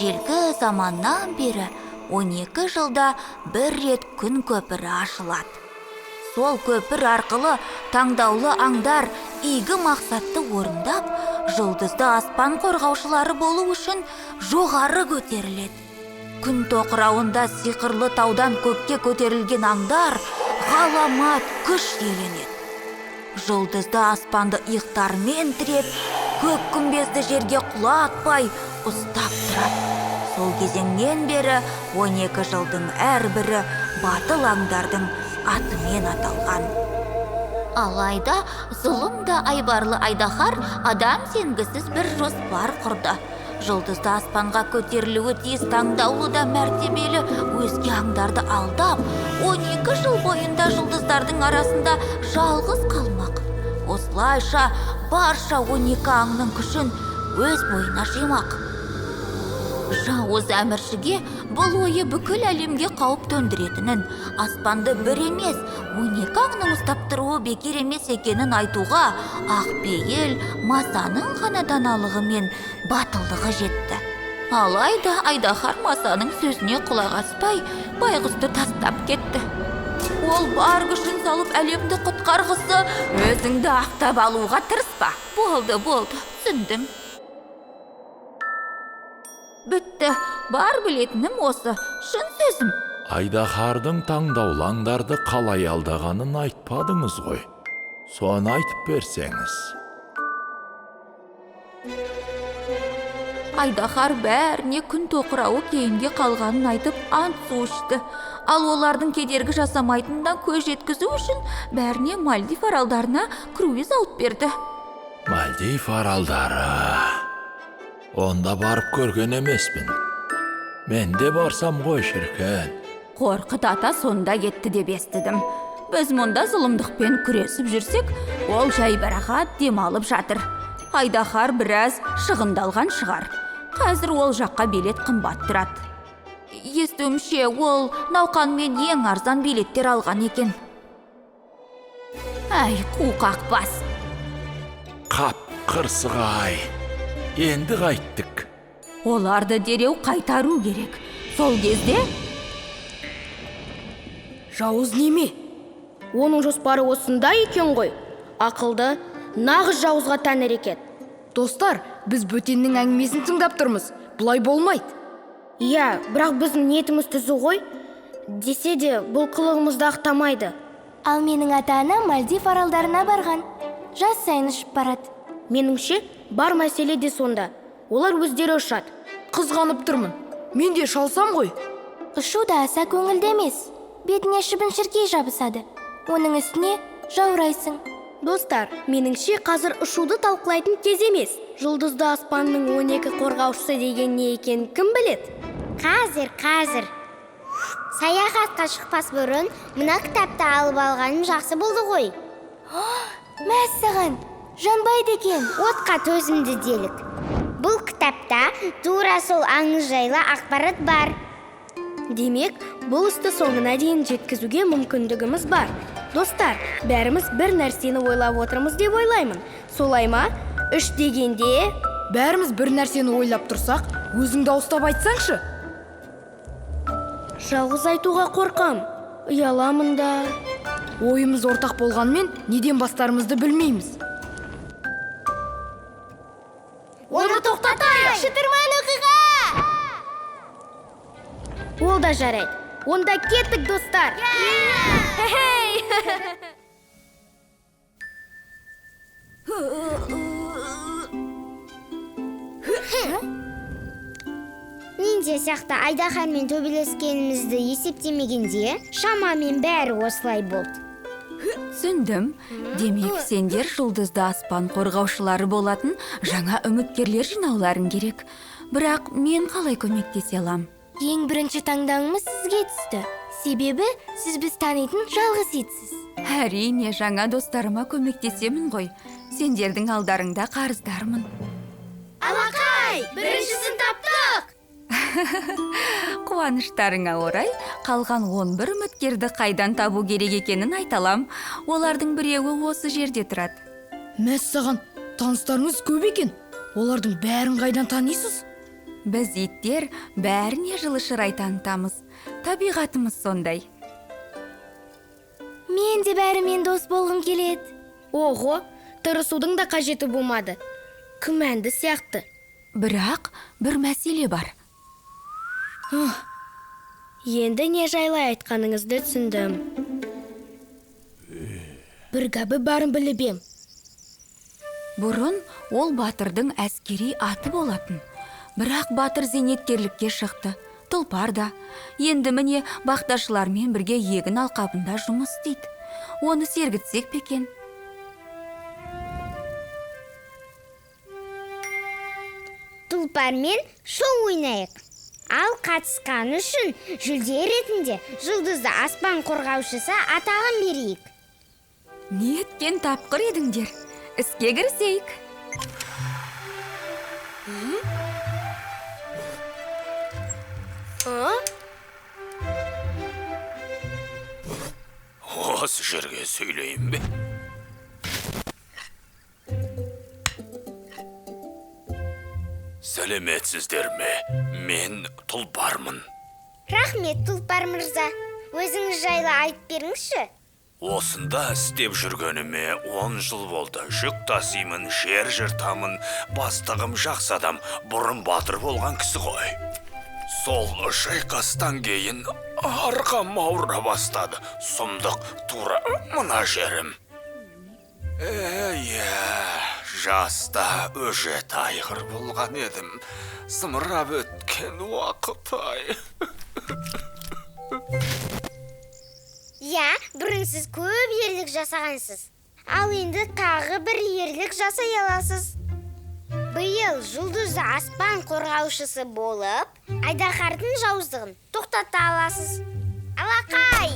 Ежелгі заманнан бері 12 жылда бір рет күн көпірі ашылады. Сол көпір арқылы таңдаулы аңдар игі мақсатты орындап, жұлдызды аспан қорғаушылары болу үшін жоғары көтеріледі. Күн тоқырауында сиқырлы таудан көкке көтерілген аңдар ғаламат күш иеленеді. Жұлдызды аспанды иықтарымен тіреп, көк күмбезді жерге құлатпай ұстап тұрады. Сол кезеңнен бері 12 жылдың әрбірі батыл аңдардың атымен аталған. Алайда зұлым да айбарлы айдаһар адам сенгісіз бір жоспар құрды. Жұлдызды аспанға көтерілуі тиіс таңдаулы да мәртебелі өзге аңдарды алдап, 12 жыл бойында жұлдыздардың арасында жалғыз қалмақ. Осылайша барша 12 аңның күшін өз бойына жимақ. Жауыз әміршіге бұл ойы бүкіл әлемге қауіп төндіретінін, аспанды бір емес, 12 аңның ұстап тұруы бекер емес екенін айтуға ақпейіл масаның ғана даналығы мен батылдығы жетті. Алайда айдаһар масаның сөзіне құлақ аспай, байғұсты тастап кетті. Ол бар күшін салып әлемді құтқарғысы, өзіңді ақтап алуға тырыспа. Болды, болды, түсіндім. Бітті, бар білетінім осы, шын сөзім. Айдаһардың таңдаулы аңдарды қалай алдағанын айтпадыңыз ғой. Соны айтып берсеңіз. Айдаһар бәріне күн тоқырауы кейінге қалғанын айтып ант су ішті. Ал олардың кедергі жасамайтынына көз жеткізу үшін бәріне Мальдив аралдарына круиз алып берді. Мальдив аралдары. Онда барып көрген емеспін. Мен де барсам ғой, шіркін. Қорқыт ата сонда кетті деп естідім. Біз мұнда зұлымдықпен күресіп жүрсек, ол жайбарақат демалып жатыр. Айдаһар біраз шығындалған шығар. Қазір ол жаққа билет қымбат тұрады. Естуімше, ол науқанмен ең арзан билеттер алған екен. Әй, қуқақ бас. Қап қырсық-ай. Енді қайттік. Оларды дереу қайтару керек. Сол кезде... Жауыз неме? Оның жоспары осында екен ғой. Ақылды, нағыз жауызға тән әрекет. Достар, біз бөтеннің әңгімесін тыңдап тұрмыз. Бұлай болмайды. Иә, бірақ біздің ниетіміз түзу ғой. Десе де, бұл қылығымызды ақтамайды. Ал менің ата-анам Мальдив аралдарына барған. Жаз сайын ұшып барады. Меніңше, бар мәселе де сонда. Олар өздері ұшады. Қызғанып тұрмын. Мен де шалсам ғой. Ұшу да аса көңілді емес. Бетіне шыбын-шіркей жабысады. Оның үстіне жаурайсың. Достар, меніңше қазір ұшуды талқылайтын кез емес. Жұлдызды аспанның 12 қорғаушысы деген не екенін кім біледі? Қазір, қазір. Саяхатқа шықпас бұрын мына кітапты алып алғаным жақсы болды ғой. Мәссаған, жанбайды екен. Отқа төзімді делік. Бұл кітапта тура сол аңыз жайлы ақпарат бар. Демек, бұл істі соңына дейін жеткізуге мүмкіндігіміз бар. Достар, бәріміз бір нәрсені ойлап отырмыз деп ойлаймын. Солай ма? 3 дегенде... Бәріміз бір нәрсені ойлап тұрсақ, өзің дауыстап айтсаңшы. Жалғыз айтуға қорқам. Ұяламын да. Ойымыз ортақ болғанмен, неден бастарымызды білмейміз. Оны тоқтатайық! Шытырман оқиға! Ол да жарайды. Онда кеттік, достар! Ниндзя сияқты айдаһармен төбелескенімізді есептемегенде, шамамен бәрі осылай болды. Түсіндім. Демек, сендер жұлдызды аспан қорғаушылары болатын жаңа үміткерлер жинауларың керек. Бірақ мен қалай көмектесе алам? Ең бірінші таңдауымыз сізге түсті. Себебі сіз біз танитын жалғыз итсіз. Әрине, жаңа достарыма көмектесемін ғой. Сендердің алдарыңда қарыздармын. Алақай, біріншісін таптық! Қуаныштарыңа орай, қалған 11 үміткерді қайдан табу керек екенін айталам. Олардың біреуі осы жерде тұрады. Мәссаған, таныстарыңыз көп екен. Олардың бәрін қайдан танисыз? Біз иттер бәріне жылы шырай танытамыз. Табиғатымыз сондай. Мен де бәрімен дос болғым келеді. Ого, тырысудың да қажеті болмады. Күмәнді сияқты. Бірақ бір мәселе бар. Енді не жайлы айтқаныңызды түсіндім. Бір гәбі барын біліп ем. Бұрын ол батырдың әскери аты болатын. Бірақ батыр зейнеткерлікке шықты. Тұлпар да. Енді міне бақташылармен бірге егін алқабында жұмыс істейді. Оны сергітсек пе екен? Тұлпармен шоу ойнайық. Ал қатысқан үшін жүлде ретінде жұлдызды аспан қорғаушысы атағын берейік. Неткен тапқыр едіңдер. Іске кірісейік. Осы жерге сөйлейін бе? Сәлеметсіздер ме? Мен Тұлпармын. Рахмет, Тұлпар мырза. Өзіңіз жайлы айтып беріңізші. Осында істеп жүргеніме 10 жыл болды. Жүк тасимын, жер жыртамын. Бастығым жақсы адам, бұрын батыр болған кісі ғой. Сол шайқастан кейін арқам ауыра бастады. Сұмдық, тура мына жерім. Иә, жаста өжет айғыр болған едім. Зымырап өткен уақыт-ай. Иә, бұрын сіз көп ерлік жасағансыз. Ал енді тағы бір ерлік жасай аласыз. Биыл жұлдызды аспан қорғаушысы болып, айдаһардың жауыздығын тоқтата аласыз. Алақай!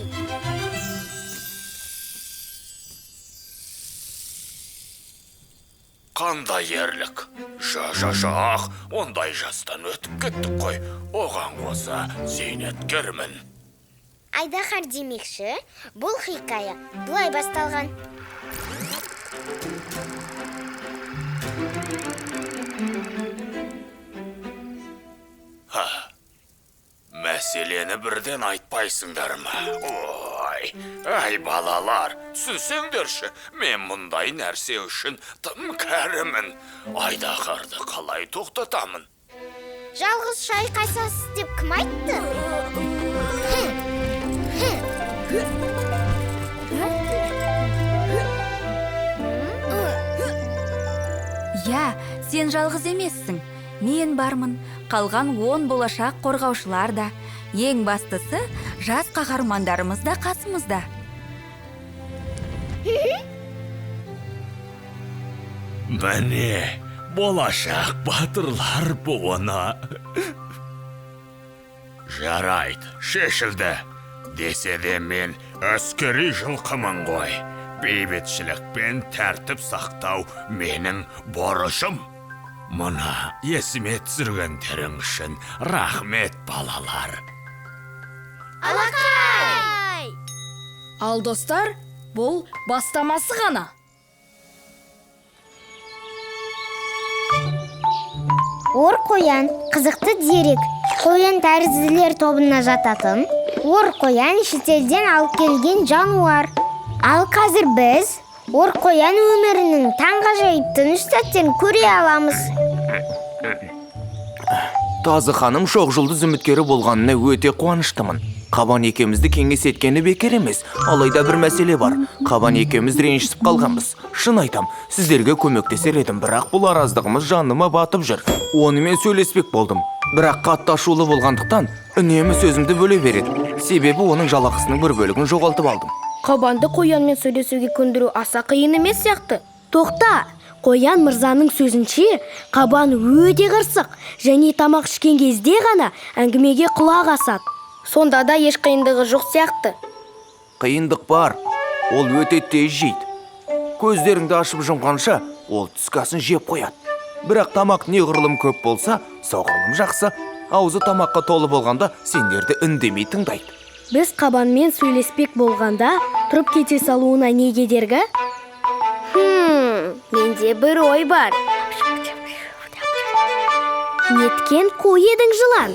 Қандай ерлік? Жа-жа-жақ, ондай жастан өтіп кеттік қой. Оған қоса зейнеткермін. Айдаһар демекші, бұл хикая былай басталған. Ха, мәселені бірден айтпайсыңдар ма? Ой, ай балалар, түсінсеңдерші, мен мұндай нәрсе үшін тым кәрімін. Айдаһарды қалай тоқтатамын? Жалғыз шайқасасыз деп кім айтты? Иә, сен жалғыз емессің. Мен бармын. Қалған 10 болашақ қорғаушылар да. Ең бастысы, жас қаһармандарымыз да қасымызда. Міне, болашақ батырлар буыны. Жарайды, шешілді. Десе де мен әскери жылқымын ғой. Бейбітшілік пен тәртіп сақтау менің борышым. Мұны есіме түсіргендерің үшін рахмет, балалар. Алақай! Ал достар, бұл бастамасы ғана. Ор қоян, қызықты дерек. Қоян тәрізділер тобына жататын. Ор қоян шетелден алып келген жануар. Ал қазір біз ор қоян өмірінің таңғажайып тыныш сәттерін көре аламыз. Тазы ханым шоқ жұлдыз үміткері болғанына өте қуаныштымын. Қабан екеумізді кеңес еткені бекер емес. Алайда бір мәселе бар. Қабан екеуміз ренжісіп қалғанбыз. Шын айтам, сіздерге көмектесер едім, бірақ бұл араздығымыз жаныма батып жүр. Онымен сөйлеспек болдым. Бірақ қатты ашулы болғандықтан үнемі сөзімді бөле береді. Себебі оның жалақысының бір бөлігін жоғалтып алдым. Қабанды қоянмен сөйлесуге көндіру аса қиын емес сияқты. Тоқта! Қоян мырзаның сөзінше, қабан өте қырсық және тамақ ішкен кезде ғана әңгімеге құлақ асады. Сонда да еш қиындығы жоқ сияқты. Қиындық бар. Ол өте тез жейді. Көздеріңді ашып жұмғанша, ол түскі асын жеп қояды. Бірақ тамақ неғұрлым көп болса, соғұрлым жақсы. Аузы тамаққа толы болғанда сендерді үндемей тыңдайды. Біз қабанмен сөйлеспек болғанда, тұрып кете салуына не кедергі? Менде бір ой бар. Неткен қу едің жылан?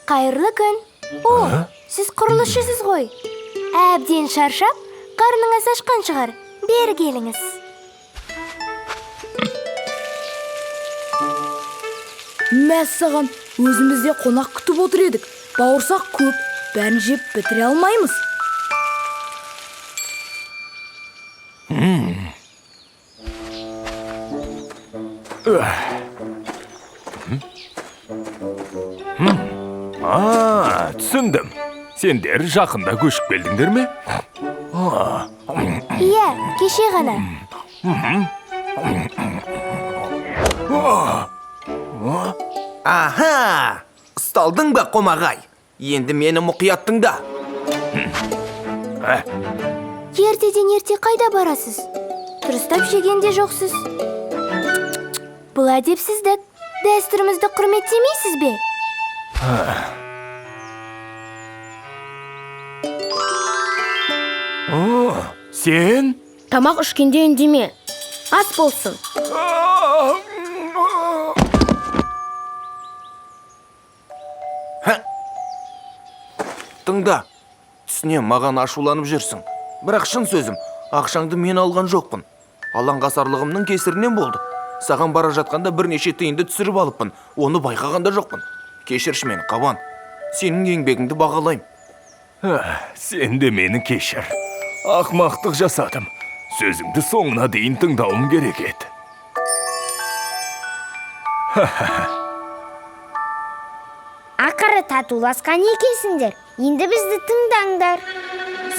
Қайырлы күн. О, сіз құрылысшысыз ғой. Әбден шаршап, қарныңыз ашқан шығар. Бері келіңіз. Мәссаған, өзіміз де қонақ күтіп отыр едік. Бауырсақ көп, бәрін жеп бітіре алмаймыз. Түсіндім. Сендер жақында көшіп келдіңдер ме? Иә, кеше ғана. Аха! Ұсталдың ба, қомағай? Енді мені мұқият тыңда. Ертеден ерте қайда барасыз? Дұрыстап жеген де жоқсыз. Бұл әдепсіздік. Дәстүрімізді құрметтемейсіз бе? Сен? Тамақ ішкенде үндеме. Ас болсын. Тыңда. Түсінем, маған ашуланып жүрсің. Бірақ шын сөзім, ақшаңды мен алған жоқпын. Алаңғасарлығымның кесірінен болды. Саған бара жатқанда бірнеше тиынды түсіріп алыппын. Оны байқаған да жоқпын. Кешірші мені, Қабан. Сенің еңбегіңді бағалаймын. Сен де мені кешір. Ақмақтық жасадым. Сөзіңді соңына дейін тыңдауым керек еді. Ақыры татуласқан екенсіңдер. Енді бізді тыңдаңдар.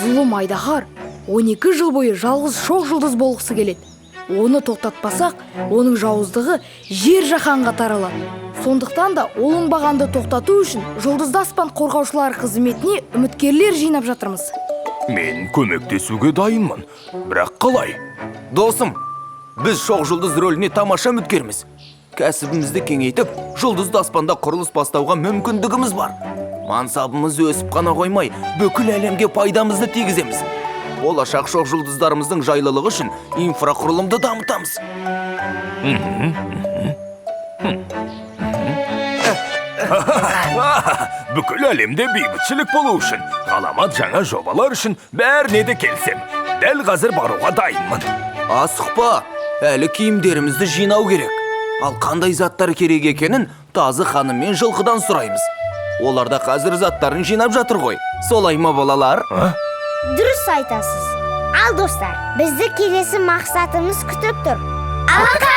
Зұлым айдаһар 12 жыл бойы жалғыз шоқ жұлдыз болғысы келеді. Оны тоқтатпасақ, оның жауыздығы жер жаһанға таралады. Сондықтан да ол оңбағанды тоқтату үшін жұлдызды аспан қорғаушылар қызметіне үміткерлер жинап жатырмыз. Мен көмектесуге дайынмын, бірақ қалай? Досым, біз шоқ жұлдыз рөліне тамаша үміткерміз. Кәсібімізді кеңейтіп, жұлдызды аспанда құрылыс бастауға мүмкіндігіміз бар. Мансабымыз өсіп қана қоймай, бүкіл әлемге пайдамызды тигіземіз. Болашақ шоқ жұлдыздарымыздың жайлылығы үшін инфрақұрылымды дамытамыз. Бүкіл әлемде бейбітшілік болу үшін, ғаламат жаңа жобалар үшін бәріне де келсем. Дәл қазір баруға дайынмын. Асықпа, әлі киімдерімізді жинау керек. Ал қандай заттар керек екенін тазы ханым мен жылқыдан сұраймыз. Олар да қазір заттарын жинап жатыр ғой. Солай ма, балалар? Дұрыс айтасыз. Ал достар, бізді келесі мақсатымыз күтіп тұр. Алақай!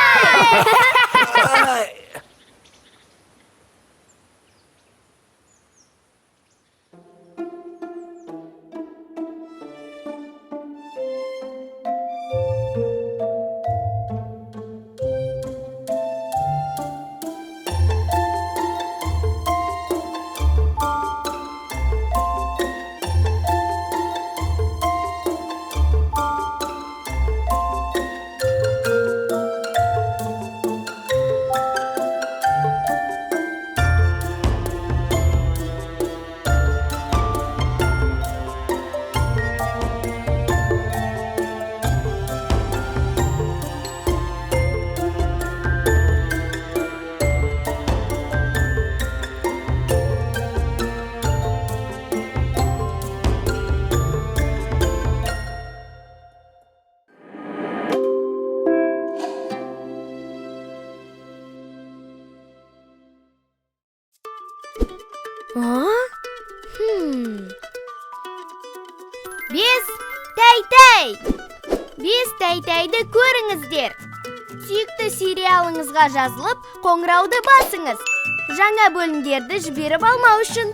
Бес тәй-тәй! Бес тәй-тәйді көріңіздер. Сүйікті сериалыңызға жазылып, қоңырауды басыңыз. Жаңа бөлімдерді жіберіп алмау үшін.